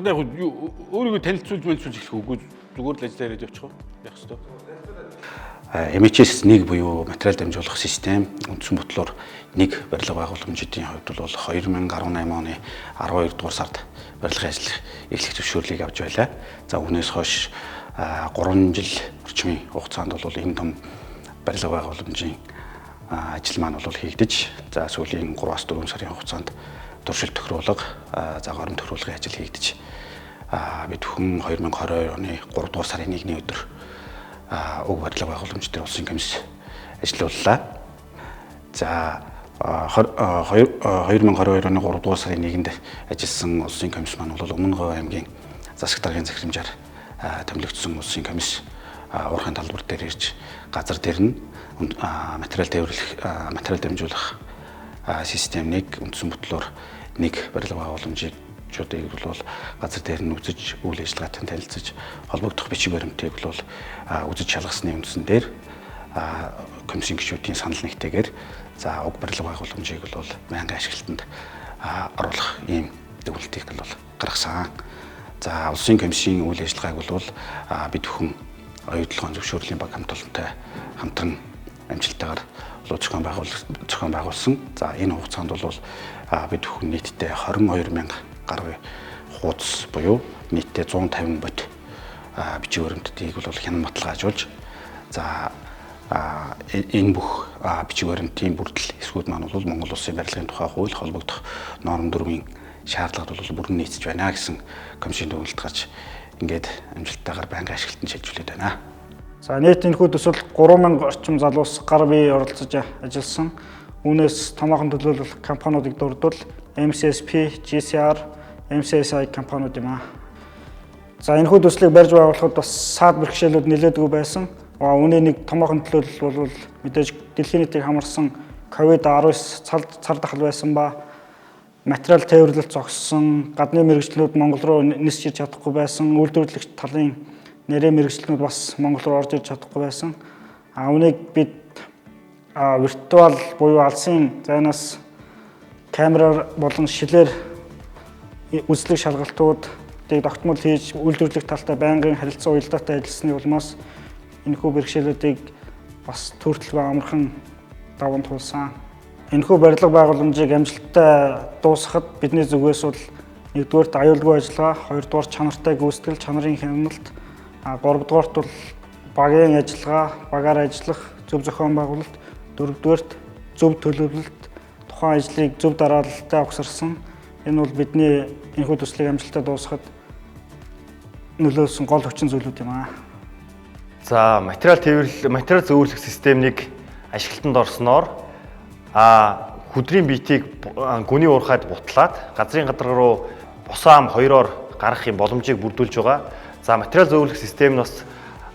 근데 яг өөрийгөө танилцуулж мэлцүүлж эхлэх үгүй, зүгээр л ажиллаа яриад явчих уу? Яах ёстой. MHS 1 буюу материал дамжуулах систем үндсэн бутлуур нэг барилга байгууламжийн хувьд бол 2018 оны 12 дугаар сард барилгын ажил эхлэх зөвшөөрлийг авч байлаа. За, үүнээс хойш 3 жил орчмын хугацаанд бол энэ том барилга байгууламжийн ажил маань бол хийгдэж, за, сүүлийн 3-аас 4 сарын хугацаанд туршилт тохируулга, за, горим тохируулгын ажил хийгдэж, бид бүхэн 2022 оны 3 дугаар сарын 1-ний өдөр уг барилга байгууламж дээр улсын комисс ажиллууллаа. За, 2022 оны 3 дугаар сарын 1-нд ажилласан улсын комисс маань бол Өмнө Говь аймгийн засаг даргын захирамжаар томилогдсон улсын комисс уурхайн талбар дээр ирж газар дээр нь материал тээвэрлэх, материал дамжуулах систем нэг, үндсэн бутлуур нэг барилга байгууламжийг чуудыг бол газар дээр нь үзэж, үйл ажиллагаатай танилцаж, холбогдох бичиг баримтыг бол үзэж шалгасны үндсэн дээр комиссийн гишүүдийн санал нэгтэйгээр, за, уг барилга байгууламжийг бол байнгын ашиглалтанд оруулах ийм дүгнэлтийг бол гаргасан. За, улсын комиссийн үйл ажиллагааг бол бид бүхэн оюутлогын зөвшөөрлийн баг хамт олонтой хамтран амжилттайгаар зохион байгуулсан. За, энэ хугацаанд бол бид бүхэн нийтдээ 22 мянга гаруй хуудас буюу нийтдээ 150 бот бичиг баримтдыг бол хянан баталгаажуулж, за, энэ бүх бичиг баримтын бүрдэл хэсгүүд маань бол Монгол Улсын барилгын тухай хууль, холбогдох норм дүрмийн шаардлагад бол бүрэн нийцэж байна гэсэн комиссийн дүгнэлт гарч, ингээд амжилттайгаар байнгын ашиглалтанд шилжүүлээд байна. За, нийт энэхүү төсөл 3000 орчим залуус гар бие оролцож ажилласан. Үүнээс томоохон төлөөлөх компаниудыг дурдвал MCSP, GCR, MCSI компаниуд юм аа. За, энэхүү төслийг барьж байгуулахад бас саад бэрхшээлүүд нэлээдгүй байсан. Үүний нэг томоохон төлөөлөл бол мэдээж дэлхийн нийтийг хамарсан COVID-19 цар тахал байсан ба материал тээвэрлэлт зогссон, гадны мэргэжлүүд Монгол руу нисч ирж чадахгүй байсан, үйлдвэрлэгч талын нэрээ мэргэжлүүд бас Монгол руу орж ирж чадахгүй байсан. Үүнийг бид виртуал буюу алсын зайнаас камераар болон шилээр үзлэг шалгалтуудыг тогтмол хийж, үйлдвэрлэх талтай байнгын харилцан уялдаатай ажилласны улмаас энэхүү бэрхшээлүүдийг бас төрөлхөө амархан даван туулсан. Энэхүү барилга байгууламжийг амжилттай дуусгахад бидний зүгээс бол нэгдүгээрт аюулгүй ажиллагаа, хоёрдугаар чанартай гүйцэтгэл, чанарын хяналт, гуравдугаарт бол багийн ажиллагаа, багаар ажиллах, зөв зохион байгуулалт, дөрөвдүгээрт зөв төлөвлөлт, тухайн ажлыг зөв дараалалтай угсарсан. Энэ бол бидний энэхүү төслийг амжилттай дуусгахад нөлөөлсөн гол хүчин зүйлүүд юм аа. За, материал тээвэрлэл, материал зөөвөрлөх системийг ашиглалтанд орсноор хүдрийн биетийг гүний уурхайд бутлаад газрын гадар руу босон ам хоёроор гаргах юм боломжийг бүрдүүлж байгаа. За, материал зөөвөрлөх систем нь бас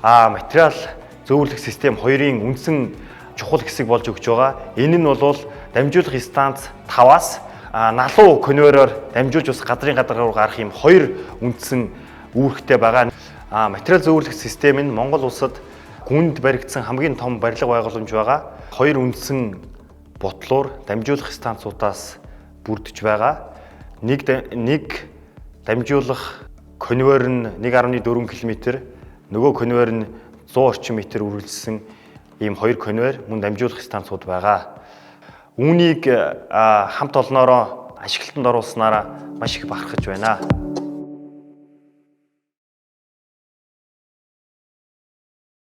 материал зөөвөрлөх систем хоёрын үндсэн чухал хэсэг болж өгч байгаа. Энэ нь бол дамжуулах станц 5-аас налуу конвейероор дамжуулж бас газрын гадар руу гарах юм хоёр үндсэн үүрэгтэй байгаа. Материал зөөвөрлөх систем нь Монгол улсад гүнд баригдсан хамгийн том барилга байгууламж байгаа. Хоёр үндсэн бутлуур дамжуулах станцуудаас бүрдэж байгаа. Нэг дамжуулах конвейер нь 1.4 км, нөгөө конвейер нь 100 орчим метр үргэлжилсэн ийм хоёр конвейер мөн дамжуулах станцууд байгаа. Үүнийг хамт олноороо ашиглалтанд оруулснараа маш их бахархаж байна.